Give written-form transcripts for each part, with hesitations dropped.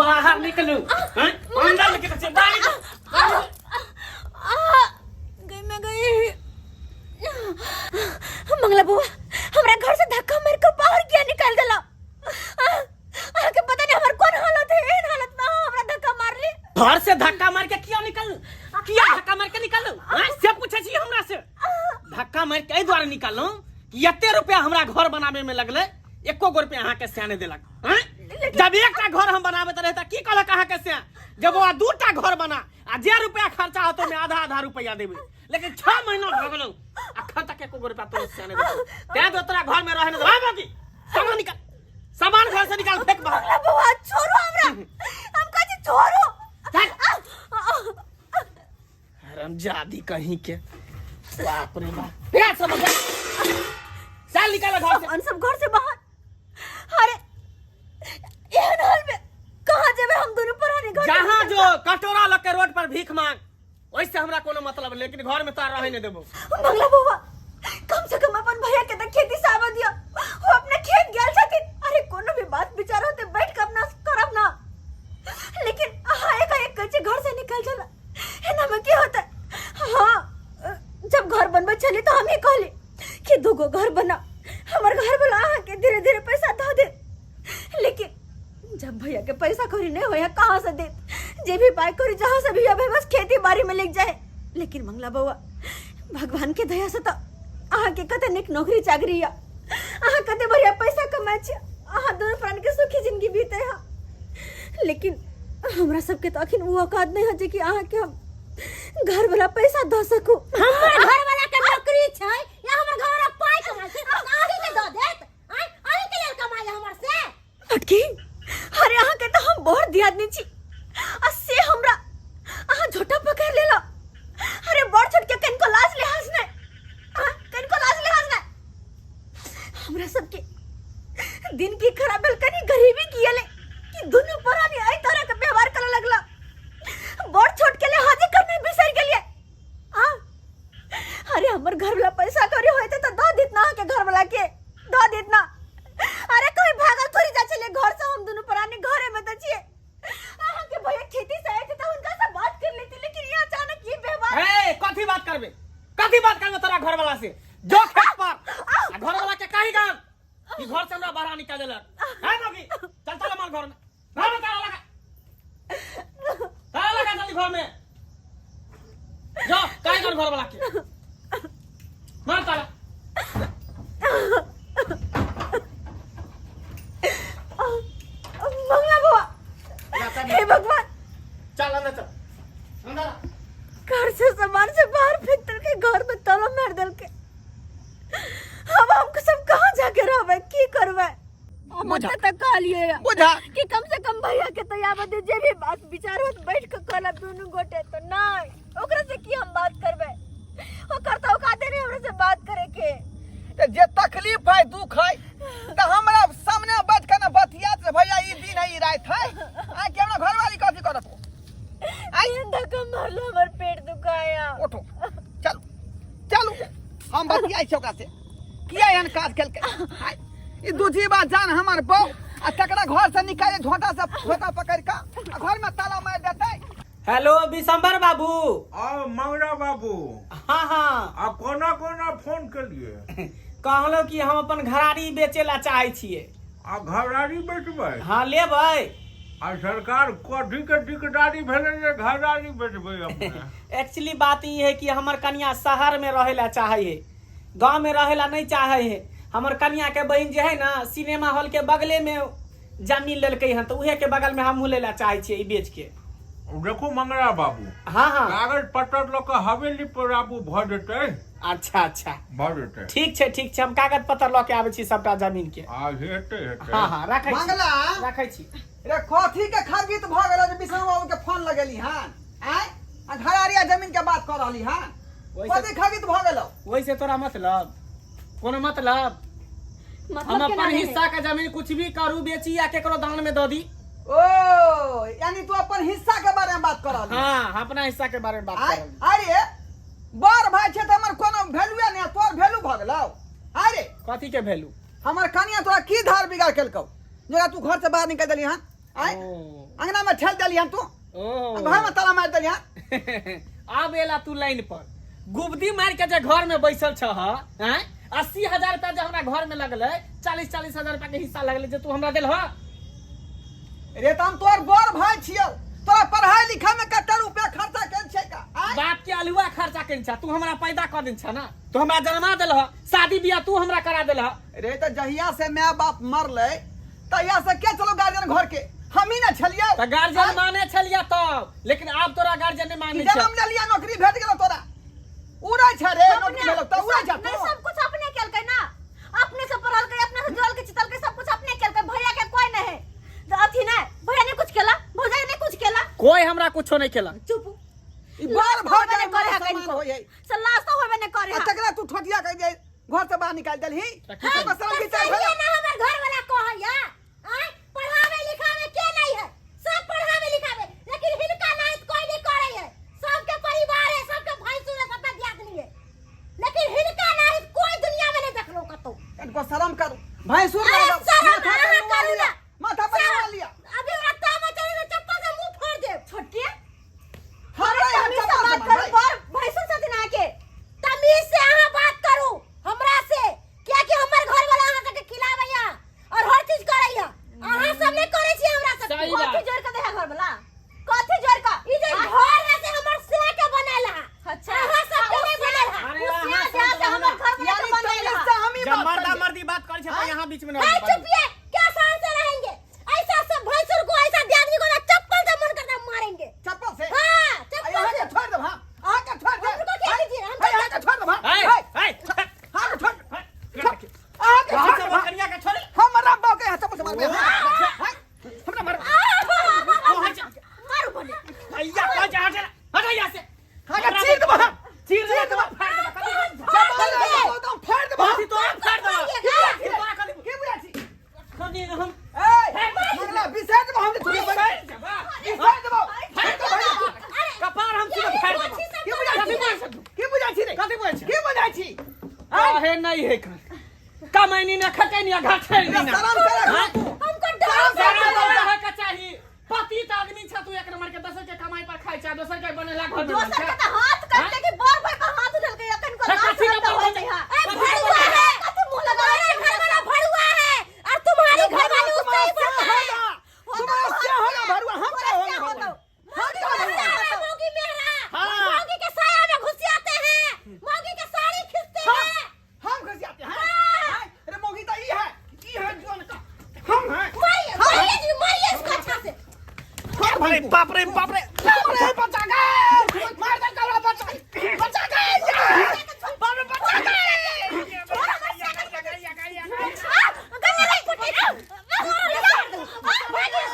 बाहर निकलू हैं? अंदर निकल से बाहर निकलू। आ, गई मैं गई। मंगला बुआ, हमरा घर से धक्का मार के बाहर किया निकाल देला? अहाँके पता नहीं हमर कोन हालत है। एहन हालत में अहाँ हमरा धक्का मारली। घर से धक्का मार के किया निकल, किया धक्का मार के निकालू हैं? से पूछे छी हमरा से? धक्का मार के एहि दुआरे निकालू कि एते रुपया हमरा घर बनाबे में लगले, एको गो रुपया अहाँके से नहि देलक हैं? जब एकटा घर हम बनाबैत रहे तऽ की कहलक अहाँके से? जब बौआ दूटा घर बना आ जे रुपया खर्चा होतो में आधा आधा रुपया देबै। लेकिन 6 महीना भऽ गेलौ, अखन तक एको गो रुपया तोरा से नहि देलक। तें तो तोरा घर में रहे नहि देबै। बाकी सामान निकाल, सामान घर से निकाल, फेंक बाहर। मंगला बुआ, छोड़ो हमरा, हम कहै छी छोड़ो। चल। हरामजादी कहीं के, बाप रे बाप। फेंक सब घर, चल निकाल घर से। सामान सब घर से बाहर। अरे, एहन हाल में कहाँ जेबै हम दुनू प्राणी घर? जहाँ जो कटोरा लग के रोड पर भीख मांग, ओहिसे हमरा कोनो मतलब नहीं, लेकिन घर में तार रहे नहीं देबो। मंगला बउआ, कम से कम अपन भैया के त खेती से आबऽ दियौ। वो अपने खेत गेल छथिन। अरे, कोनो भी बात विचार होते बैठ के अपना करब ना, लेकिन अहाँ एकाएक कहै छियै घर से निकल चला, एना में की होता? हाँ, जब घर बनबै छली तो हम ही कहली कि दूगो घर बना, हमर घर वाला अहाँके धीरे धीरे पैसा दऽ देत। लेकिन जब भैया के पैसा कौड़ी नहीं होया, कहाँ से देत? जे भी पाई कौड़ी जहाँ से भी अबे, बस खेती बाड़ी में लग जाए। लेकिन मंगला बउआ, भगवान के दया से तो अहाँ के कते निक नौकरी चाकरी या, अहाँ कते बढ़िया पैसा कमाए छी, अहाँ दोनों प्राण के सुखी जिंदगी बीते है। लेकिन हमरा सबके तो अखन वो औकात नहीं है जे कि अहाँ के हम घर वाला पैसा दऽ सकू। हमर घर वाला के नौकरी छै या हमर घर वाला पाई कमाइ छै, अहीं के दऽ देत? आँय, अहीं के लेल कमाइ हमर से? अटकी, अरे अहाँ के तो हम बड़ दियादनी छी आ से हमरा अहाँ झोटा पकड़ लेला। अरे, बड़ छोट के कनिको लाज लिहाज नहीं? हाँ, कनिको लाज लिहाज नहीं? हमरा सबके दिन की खराब भेल, कनी गरीबी कियले कि दुनू प्राणी एहि तरह के व्यवहार करे लगला। बड़ छोट के लिहाजे करने बिसर गेलिए। हाँ, अरे, हमर घर वाला पैसा करी होते तो दऽ देत ना, अहाँके घर वाला के दऽ देत ना। अरे, कहीं भागल थोड़ी जा छलियै घर से? हम दुनू प्राणी घरे में तऽ छियै। अहाँके भैया खेती से आए थे तो हुनका से बात कर लेती, लेकिन ये अचानक ये व्यवहार। ए, कथी बात करबे? कथी बात करबे तोरा घर वाला से? जो खेत पर आ घर वाला के कही गान ई घर से हमरा बाहर निकाल देलक है। बाकी चल, चल हमार घर में, घर में ताला लगा, ताला लगा जल्दी घर में। जो कही गान घर वाला के, मार ताला। मंगला बुआ, हे भगवान! चल, अंदर चल, अंदर आ। घर से सामान से बाहर फेंक देलके, घर में ताला मार देलके। अब हमको सब कहाँ जाके रहबै, की करबै? हम बुझा। तक कहलिए बुझा। कि कम से कम भैया के तो आबे दे, जे भी बात विचार होत बैठ के करब दुनू गोटे। तो नहीं, ओकरा से की हम बात करबै? ओकर तो औकाते नहीं हमरा से बात करे के। तऽ जे तकलीफ है, दुख है, तऽ हमरा सामने बैठ के ने बतियात रे, भैया ई दिन है, ई रात है। आ के हमरा घरवाली कथी करत? आई धक्का मारलो, हमर पेट दुखाया। उठो, चलू चलू, हम बतियाइ छी ओकरा से, किया एहन काज केलकै। आइ, ई दूजी बात जान हमर बहू आ तकरा घर से निकाले झोंटा से झोंटा पकड़ के आ घर में ताला मारि देतै। हेलो, बिशंबर बाबू। आ मंगरा बाबू। हाँ। आ कोना कोना फोन केलिए? कहलहुँ कि हम अपन घरारी बेचे ला चाहे छियै। आ घरारी बेचबै? हाँ, लेबै। आ सरकार, कथी के दिकदारी भेलै जे घरारी बेचबै अपने? एक्चुअली बात ई है कि हमर कनिया शहर में रहे ला चाहे है, गांव में रहे ला नहीं चाहे है। हमर कनिया के बहन जे है ना, सिनेमा हॉल के बगले में जमीन लेलकै हन, तऽ उहे के बगल में हमहूँ लै ला चाहे छियै ई बेच के। देखू मंगरा बाबू। हाँ। कागज पत्र लऽ कऽ हवेली पर आबू, भऽ जेतै। अच्छा। भऽ जेतै। ठीक छै, ठीक छै, हम कागज पत्र लऽ के आबै छी सबटा जमीन के। आ हेतै, हेतै। हाँ, राखै छी। मंगला। राखै छी। रे, कथी के खगीत भऽ गेलो जे विष्णु बाबू के फोन लगेली हन? आँय, आ घरारिया जमीन के बात कऽ रहली हन? कथी खगीत भऽ गेलो? ओहिसे तोरा मतलब कोनो मतलब? हम मतलब केना अपन नहि है? हिस्सा के जमीन कुछ भी करू, बेची या केकरो दान में दऽ दी। ओ, यानी तू अपन हिस्सा के बारे में बात कर रहली? हाँ, अपना हिस्सा के बारे में बात आय कर रहली। अरे, बड़ भाई छै तऽ हमर कोनो वैल्यूए नहि, तोर वैल्यू भऽ गेलौ? अरे। कथी के वैल्यू? हमर कनिया तोरा की धार बिगाड़ केलकौ जेकरा तू घर से बाहर निकालि देली हन? आय ओ। अंगना में ठेल देलियन तू ओ घर में ताला मार देलियन। आब एला तू लाइन पर गुबदी मार के जे घर में बैसल छह हैं 80,000 रुपया जे हमरा घर में लगलै 40-40 हजार रुपया के हिस्सा लगलै जे तू हमरा देलह। रे त हम तोर बड़ भाई छियौ, तोरा पढ़ाई लिखाई में कते रुपया खर्चा केल छै का? आय? बाप के अलुआ खर्चा केने छह तू, हमरा पैदा कऽ देने छह ना, तू हमरा जन्मा देलह, शादी बियाह तू हमरा करा देलह। रे त जहिया से माय बाप मरलै तहिया से के चलो गार्जियन घर के? हम ही ना छलियै। तऽ गार्जियन माने छलियै तब, लेकिन आब तोरा गार्जियन नहि मानै छै। जन्म लेलियै, नौकरी भेट गेलो तोरा, उड़ै छै रे, नौकरी भेलो तऽ उड़ै छै। नहीं, सब कुछ अपने केलकै ना, अपने से पढ़लकै, अपने से जोड़लकै चितलकै, सब कुछ अपने केलकै। भैया के कोई नहीं है तो अथी नहीं, भैया ने कुछ केला, भौजाई ने कुछ केला। कोई हमरा कुछो नहीं केला। चुप। ई बार भऽ होबे जाइ नहीं करे है समान कनिको। होइ है। से लाज तो होबे नहीं करे आ है। तकरा तू ठोटिया कह दे, घर से बाहर निकाल देलही। तऽ की करी? बस तऽ विचार सहिए भेल। ना हमर घर वाला कहैया आय पढ़ावे लिखावे के नहीं है, सब पढ़ावे लिखावे, लेकिन हिनका नहीं कोई नहीं करे है। सबके परिवार है, सबके भैंसुर है, सबका दियादनी है, लेकिन हिनका नहीं कोई दुनिया में नहीं देखलो कतौ। इनको शर्म करू, भैंसुर अरे लगाओ, शर्म माथा पर अहाँ नुआ करू लिया, ना। माथा पर नुआ लिया। अभी ओकरा तामा चढ़े तो चप्पल से मुंह फोड़ देब। छोटकी हमरा यहाँ तमीज से चप्पल बात से करू, मारबै। बड़ भैंसुर छथिन अहाँके। तमीज से अहाँ बात करू हमरा से, कियाकि हमर घर वाला अहाँ सबके खिलाबैया और हर चीज करैया, अहाँ सब नहीं करै छी हमरा सब। सही कथी बात। जोड़ के दे है घर वाला? कथी जोड़ के? ई जे घर है से हमर से के बनेला है। अच्छा। अहाँ सब के नहीं बनेला है। अरे उ अहाँ सिया सब सिया से रहना। हमर घर वाला यानी के बनेला तमीज है। से हम ही जब बात मर्दा करिए। मर्दी बात करै छै तऽ यहाँ बीच में ए नहि बाजू। चुपिए, क्या शान से रहेंगे? ऐसा सब भैंसुर को, ऐसा आदमी को ना चप्पल से मन करता है मारेंगे। चप्पल से? हाँ, आ चप्पल यहाँ से। के छोड़ देब हम, अहाँ के छोड़ देब। हमको क्या कीजिए? हम है, यहाँ के छोड़ देब हम। है, है, है, अहाँ के छोड़, है, अहाँ के कहाँ छोड़ से देब हम। कनिया के छोड़ी? हमरा बाप के यहाँ चप्पल से मारबै। है, हमरा मारबै। कहाँ से? मारू भने। भैया कहाँ से? हट जा, हट जा यहाँ से। अहाँ के चीर देब हम। चीर देबो, फाड़ देबो, कथी? चप्पल से एकदम फाड़ देब हम। कथी तोरा फाड़ देबो? की तोरा कथी? की बुझै छी? कथी हम ए, मगला बिसरि देबो हम, बिसरि जेबा। बिसरि देबो। फाड़ देबो। कपार हम सीधे फाड़ देबो। की बुझै कथी छी? बुझै छी? की बुझै छी रे? कथी बुझै छी? की बुझै छी? काहे नहीं है कन कमैनी ने खटैनी आ घटैनी रे, ने शरम करे हाँ? तू। हमको डर शरम शरम करे। रहे के चाही। पतित आदमी छ तू, एक नंबर के, दोसर के कमाई पर खाइ छ, दोसर के बनेला घर में दोसर छै। के तऽ हाथ काटले कि बड़ भाई पर हाथ उठलकै, अखन को हे, लाज कथी के शरम तऽ बड़ होइ भाई? छै। हाँ। ए भड़ुआ है, कथी मुंह लगाबै तुम्हारा छै? घर वाला भड़ुआ है और तुम्हारी घर वाली उससे ही तुम्हारा बढ़ता है। तुम्हारा क्या होगा भरुआ? हम क्या होंगे भरुआ? हम क्या मौगी भरुआ? है, मौगी मेहरा। हाँ। मौगी के साया में घुस जाते हैं, मौगी के साड़ी खींचते हैं। हम खस जाते हैं? हैं? अरे मोगी तो ई है, ई है जोन का हम हैं। मारिए, मारिए जी, मारिए इसको अच्छा से। बाप रे बाप रे बाप रे बाप रे, बचा गए, मार दे कौड़ा, बचा, बचा गए, बाप रे, बचा गए। आ, गन्ने नहीं फटे। आ, आ, भागिए।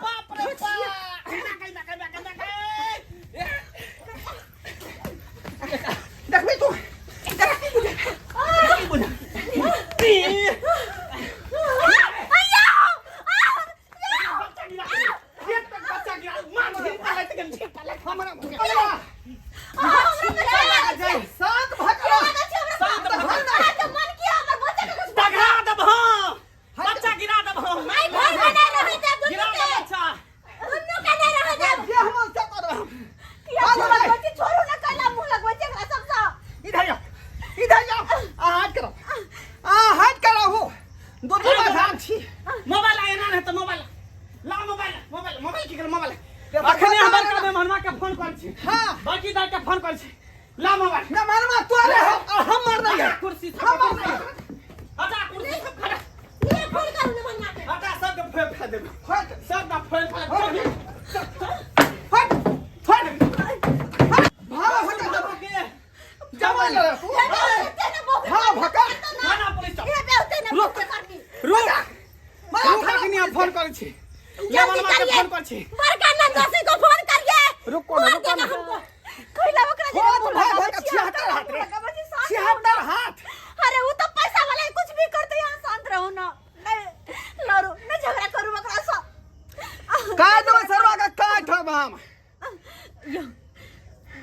बाप रे बाप, देखबी तू, देखबी बुझे। बच्चा गिरा, खेत पे बच्चा गिरा, मार ढील पलट गेल, ढील पलट। हमरा शांत भकरा। शांत भऽ। अहाँके मन किया हमर बच्चा के कुछ दगा देब हम, बच्चा गिरा देब हम। आई घर में नहीं रहे देब गिरा दुनू देब के। बच्चा। दुनू के नहीं रहे देब। जे हम से करब हम। किया मुंह लगबै छी? छोड़ू ने, कैला मुंह लगबै छी एकरा सबसँ? इधर आओ, इधर आओ, आ हाथ करो, आ हाथ करो हो, दू दू बाधान छी। मोबाइल आए ना तो मोबाइल ला, मोबाइल, मोबाइल, मोबाइल की कर मोबाइल। अखने हमर का मेहमानवा के फोन कर छी। हाँ। बाकी दाई के फोन कर छी, ला मोबाइल। मेहमानवा तोरे हो और हम मर नहीं है। कुर्सी सब, हम मर नहीं है। हटा कुर्सी सब, खड़ा। ये फोन करू ने मन्ना के। हटा सब के फेंक फा देब। हट। सब ना फेंक फा देब। हट, हट, हट, भावा हट देबो के जमा ले तू। हाँ भका। थाना पुलिस चौक। ये बेहोते ना रुक। फोन करनी। रुक। मारा रुक, अखनी हम फोन कर छी, जल्दी मेहमानवा के करिए। फोन कर छी। बड़का नंदोसी को फोन करिए। रुको ना, मार रुको देगा ना। हमको। कैला ओकरा हो जेना तो मुंह भाई लगाबै भाई का छी? 76 हाथ रे। लगाबै छी, शांत रहू 76 ना। हाथ। अरे वो तो पैसा वाला है, कुछ भी करते, यहाँ शांत रहो ना, नहीं लड़ो नहीं, झगड़ा करू ओकरा से। काट देबो सरवा का, काट हम हम। यो,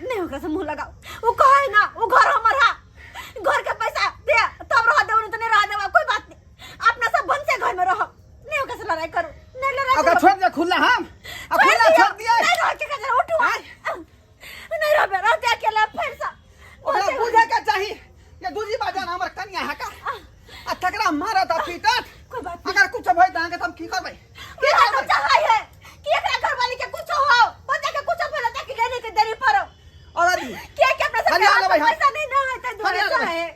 नहीं ओकरा से मुंह लगाओ। वो कहे ना वो घर हमर है, घर के पैसा दे तब रह देबो, नहीं तो नहीं रह देबो, कोई बात नहीं, अपना सब भनसे घर में रहो। नहीं ओकरा से लड़ाई करू, नहीं अकेले रह ओकरा छोड़ दिया खुला हम आ खुला छोड़ दिया नहीं रह के कजरा उठू नहीं रहबे रहते अकेला फिर से ओकरा बुझे के चाही जे दूजी बाजान हमर कनिया है का आ तकरा मारत आ पीटत कोई बात अगर कुछ भई त अहाँके त हम की करबै की तो चाहै है कि एकरा घर वाली के कुछ हो बच्चा के कुछ भेल ताकि लेने के देरी पर और अभी के के अपना सब हरियाणा भाई, पैसा नहीं ना है ते दुआरे हरियाणा भाई। चाहे